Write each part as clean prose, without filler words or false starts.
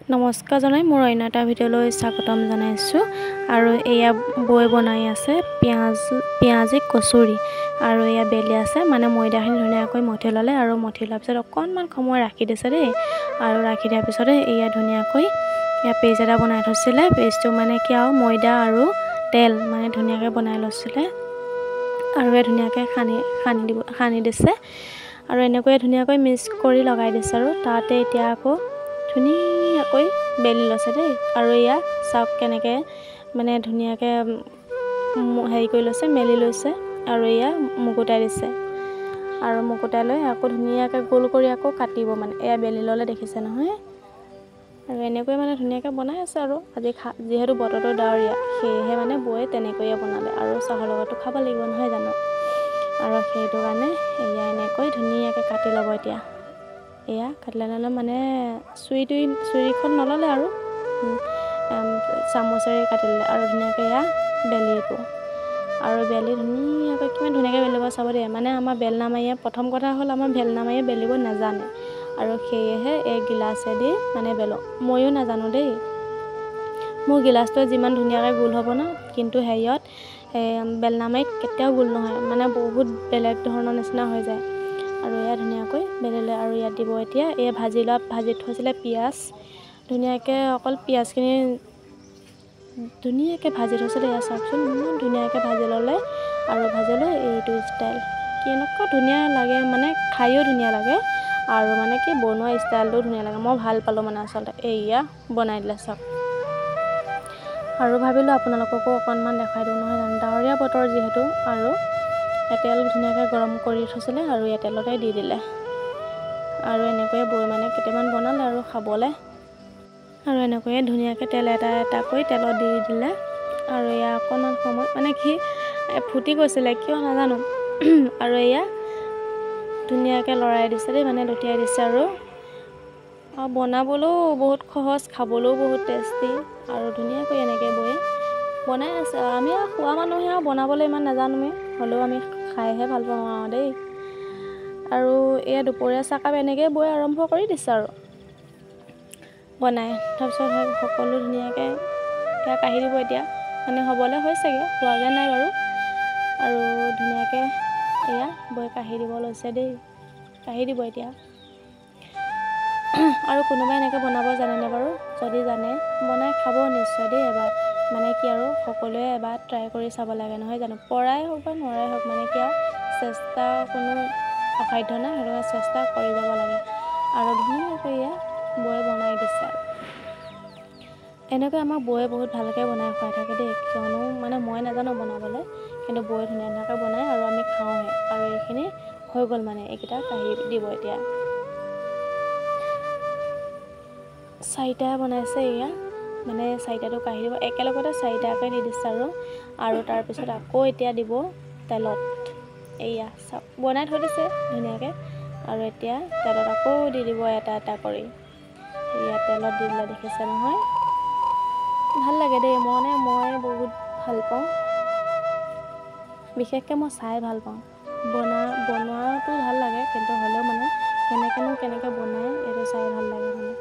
নমস্কাৰ জনাই মোৰ অন্য এটা ভিডিঅ'লৈ স্বাগতম জনাইছোঁ। আৰু এয়া বৈ বনাই আছে পিঁয়াজি কচুৰি আৰু এয়া বেলি আছে, মানে ময়দাখিনি ধুনীয়াকৈ মঠি ল'লে আৰু মঠি লোৱাৰ পিছত অকণমান সময় ৰাখি দিছে দেই। আৰু ৰাখি দিয়াৰ পিছতে এয়া ধুনীয়াকৈ এয়া পেজ এটা বনাই থৈছিলে। পেজটো মানে কি আৰু ময়দা আৰু তেল মানে ধুনীয়াকৈ বনাই লৈছিলে আৰু এয়া ধুনীয়াকৈ সানি সানি দিব সানি দিছে আৰু এনেকৈয়ে ধুনীয়াকৈ মিক্স কৰি লগাই দিছে। আৰু তাতে এতিয়া আকৌ ধুনীয়াকৈ বেলি লৈছে দেই। আৰু এয়া চাওক কেনেকৈ মানে ধুনীয়াকৈ হেৰি কৰি লৈছে, মেলি লৈছে আৰু এয়া মুকুটাই দিছে। আৰু মুকুটাই লৈ আকৌ ধুনীয়াকৈ গোল কৰি আকৌ কাটিব, মানে এয়া বেলি ল'লে দেখিছে নহয়। আৰু এনেকৈ মানে ধুনীয়াকৈ বনাই আছে। আৰু আজি যিহেতু বতৰটো ডাৱৰীয়া, সেয়েহে মানে বৌয়ে তেনেকৈয়ে বনালে। আৰু চাহৰ লগতো খাব লাগিব নহয় জানো, আৰু সেইটো কাৰণে এয়া এনেকৈ ধুনীয়াকৈ কাটি ল'ব। এতিয়া এয়া কাটিলে ল'লে মানে চুৰিখন নল'লে আৰু চামুচেৰে কাটি ল'লে। আৰু ধুনীয়াকৈ এয়া বেলিব আৰু বেলি ধুনীয়াকৈ কিমান ধুনীয়াকৈ বেলিব চাব দেই। মানে আমাৰ বেলনা মাৰিয়ে, প্ৰথম কথা হ'ল আমাৰ বেলনা মাৰিয়ে বেলিব নাজানে আৰু সেয়েহে এই গিলাচেদি মানে বেলোঁ। ময়ো নাজানো দেই, মোৰ গিলাচটোৱে যিমান ধুনীয়াকৈ গোল হ'ব ন, কিন্তু হেৰিয়ত বেলনা মাৰিত কেতিয়াও গোল নহয়, মানে বহুত বেলেগ ধৰণৰ নিচিনা হৈ যায়। আৰু এয়া ধুনীয়াকৈ বেলিলে। আৰু ইয়াত দিব এতিয়া এই ভাজি থৈছিলে পিঁয়াজ, ধুনীয়াকৈ অকল পিঁয়াজখিনি ধুনীয়াকৈ ভাজি থৈছিলে। এয়া চাওকচোন ইমান ধুনীয়াকৈ ভাজি ল'লে। আৰু ভাজি লৈ এইটো ষ্টাইল কেনেকুৱা ধুনীয়া লাগে, মানে খায়ো ধুনীয়া লাগে আৰু মানে কি বনোৱা ষ্টাইলটোও ধুনীয়া লাগে। মই ভাল পালোঁ মানে আচলতে। এয়া বনাই দিলে চাওক। আৰু ভাবিলোঁ আপোনালোককো অকণমান দেখুৱাই দিওঁ নহয় জানো, ডাৱৰীয়া বতৰ যিহেতু। আৰু তেল ধুনীয়াকৈ গৰম কৰি থৈছিলে আৰু এই তেলতে দি দিলে। আৰু এনেকৈয়ে বৈ মানে কেইটামান বনালে আৰু খাবলৈ। আৰু এনেকৈয়ে ধুনীয়াকৈ তেল এটা এটাকৈ তেলত দি দিলে। আৰু এয়া অকণমান সময় মানে কি ফুটি গৈছিলে কিয় নাজানো। আৰু এয়া ধুনীয়াকৈ লৰাই দিছে দেই, মানে লুটিয়াই দিছে। আৰু বনাবলৈও বহুত সহজ, খাবলৈও বহুত টেষ্টি। আৰু ধুনীয়াকৈ এনেকৈ বৈ বনাই আছে। আমি আৰু খোৱা মানুহে আৰু বনাবলৈ ইমান নাজানোৱেই, হ'লেও আমি খাইহে ভাল পাওঁ আৰু দেই। আৰু এয়া দুপৰীয়া চাহকাপ এনেকৈয়ে বৈ আৰম্ভ কৰি দিছে আৰু বনাই। তাৰপিছত সকলো ধুনীয়াকৈ এয়া কাঢ়ি দিব এতিয়া, মানে হ'বলৈ হৈছেগৈ, হোৱাগৈ নাই বাৰু। আৰু ধুনীয়াকৈ এয়া বৈ কাঢ়ি দিব লৈছে দেই, কাঢ়ি দিব এতিয়া। আৰু কোনোবাই এনেকৈ বনাব জানেনে বাৰু? যদি জানে বনাই খাব নিশ্চয় দেই এবাৰ। মানে কি আৰু সকলোৱে এবাৰ ট্ৰাই কৰি চাব লাগে নহয় জানো, পৰাই হওক বা নোৱাৰাই হওক, মানে কি আৰু চেষ্টা কোনো অসাধ্য নাই, সেইটো কাৰণে চেষ্টা কৰি যাব লাগে। আৰু ধুনীয়াকৈ এয়া বৌয়ে বনাই দিছে। আৰু এনেকৈ আমাক বৌয়ে বহুত ভালকৈ বনাই খুৱাই থাকে দেই, কিয়নো মানে মই নাজানো বনাবলৈ, কিন্তু বৌয়ে ধুনীয়া ধুনীয়াকৈ বনায় আৰু আমি খাওঁহে। আৰু এইখিনি হৈ গ'ল, মানে এইকেইটা কাঢ়ি দিব এতিয়া। চাৰিটা বনাইছে এয়া, মানে চাৰিটাটো কাঢ়ি দিব একেলগতে, চাৰিটাকৈ দি দিছে। আৰু আৰু তাৰপিছত আকৌ এতিয়া দিব তেলত। এয়া চাওক বনাই থৈ দিছে ধুনীয়াকৈ। আৰু এতিয়া তেলত আকৌ দি দিব এটা এটা কৰি। এয়া তেলত দি দিলে দেখিছে নহয়, ভাল লাগে দেই। মানে মই বহুত ভাল পাওঁ, বিশেষকৈ মই চাই ভাল পাওঁ। বনোৱাটো ভাল লাগে, কিন্তু হ'লেও মানে কেনেকৈনো কেনেকৈ বনায় এইটো চাই ভাল লাগে মানে।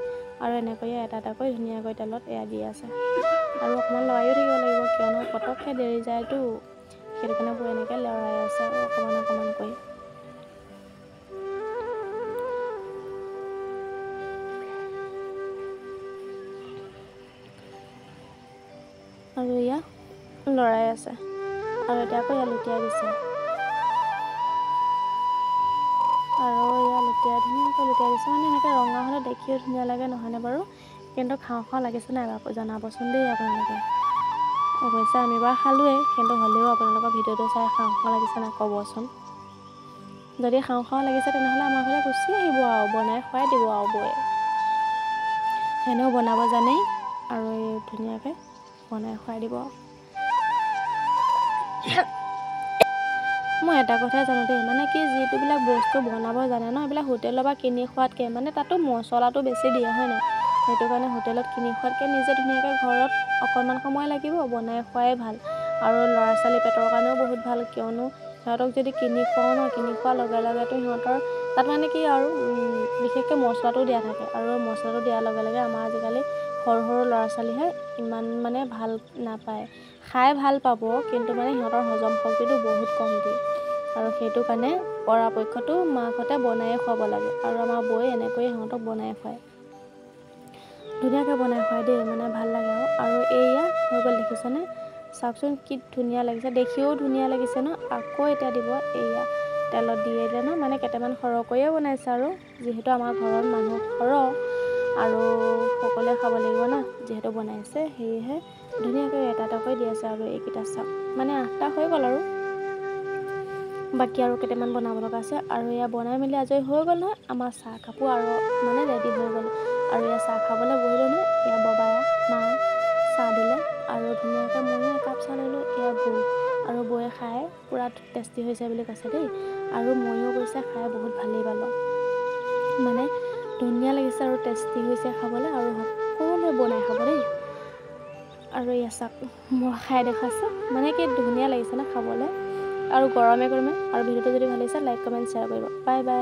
আৰু এনেকৈয়ে এটা এটাকৈ ধুনীয়াকৈ তেলত এয়া দি আছে। আৰু অকণমান লৰায়ো থাকিব লাগিব, কিয়নো পটককৈ দেৰি যায়তো, সেইটো কাৰণে বৌ এনেকৈ লৰাই আছে আৰু অকণমান অকণমানকৈ। আৰু এয়া লৰাই আছে। আৰু এতিয়া আকৌ এয়া লুটিয়াই দিছে। আৰু এয়া লুটিয়াই ধুনীয়াকৈ লুটিয়াই দিছে। মানে এনেকৈ ৰঙা হ'লে দেখিও ধুনীয়া লাগে নহয়নে বাৰু? কিন্তু খাওঁ খাওঁ লাগিছে নাই বাৰু জনাবচোন দেই আপোনালোকে। অৱশ্যে আমি বাৰু খালোঁৱেই, কিন্তু হ'লেও আপোনালোকৰ ভিডিঅ'টো চাই খাওঁ খাওঁ লাগিছে নাই ক'বচোন। যদি খাওঁ খাওঁ লাগিছে তেনেহ'লে আমাৰ ঘৰলৈ গুচি আহিব আৰু বনাই খুৱাই দিব আৰু বৌয়ে। এনেও বনাব জানেই আৰু এই ধুনীয়াকৈ বনাই খুৱাই দিব। মই এটা কথাই জানো দেই, মানে কি যিটোবিলাক বস্তু বনাব জানে ন, এইবিলাক হোটেলৰ পৰা কিনি খোৱাতকৈ মানে তাতো মছলাটো বেছি দিয়ে হয় নাই, সেইটো কাৰণে হোটেলত কিনি খোৱাতকৈ নিজে ধুনীয়াকৈ ঘৰত অকণমান সময় লাগিব বনাই খোৱাই ভাল। আৰু ল'ৰা ছোৱালী পেটৰ কাৰণেও বহুত ভাল, কিয়নো সিহঁতক যদি কিনি খুৱাওঁ ন, কিনি খোৱাৰ লগে লগেতো সিহঁতৰ তাত মানে কি আৰু বিশেষকৈ মছলাটো দিয়া থাকে আৰু মছলাটো দিয়াৰ লগে লগে আমাৰ আজিকালি সৰু সৰু ল'ৰা ছোৱালীহে ইমান মানে ভাল নাপায়। খাই ভাল পাব, কিন্তু মানে সিহঁতৰ হজম শক্তিটো বহুত কমটি আৰু সেইটো কাৰণে পৰাপক্ষতো মাকহঁতে বনায়ে খুৱাব লাগে। আৰু আমাৰ বৌয়ে এনেকৈয়ে সিহঁতক বনাই খুৱায়, ধুনীয়াকৈ বনাই খুৱায় দেই, মানে ভাল লাগে। আৰু এয়া হৈ গ'ল, দেখিছেনে? চাওকচোন কি ধুনীয়া লাগিছে, দেখিও ধুনীয়া লাগিছে ন? আকৌ এতিয়া দিব এয়া তেলত দিয়ে দিলে ন, মানে কেইটামান সৰহকৈয়ে বনাইছে আৰু যিহেতু আমাৰ ঘৰত মানুহ সৰহ আৰু সকলোৱে খাব লাগিব না, যিহেতু বনাইছে সেয়েহে ধুনীয়াকৈ এটা এটাকৈ দি আছে। আৰু এইকেইটা চাওক, মানে 8টা হৈ গ'ল আৰু বাকী আৰু কেইটামান বনাব লগা আছে। আৰু এয়া বনাই মেলি আজৰি হৈ গ'ল নহয়, আমাৰ চাহ কাপো আৰু মানে ৰেডি হৈ গ'ল। আৰু এয়া চাহ খাবলৈ বহিলোঁ নহয়, এয়া ববা মা চাহ দিলে আৰু ধুনীয়াকৈ ময়ো একাপ চাহ ল'লোঁ। এয়া বৌ আৰু বৌয়ে খাই পূৰা টেষ্টি হৈছে বুলি কৈছে দেই, আৰু ময়ো কৈছে খাই বহুত ভালেই পালোঁ, মানে ধুনীয়া লাগিছে আৰু টেষ্টি হৈছে খাবলৈ। আৰু সকলোৱে বনাই খাব দেই। আৰু এয়া চাওক মই খাই দেখাইছোঁ, মানে কি ধুনীয়া লাগিছে ন খাবলৈ, আৰু গৰমে গৰমে। আৰু ভিডিঅ'টো যদি ভাল লাগিছে লাইক কমেণ্ট শ্বেয়াৰ কৰিব। Bye bye.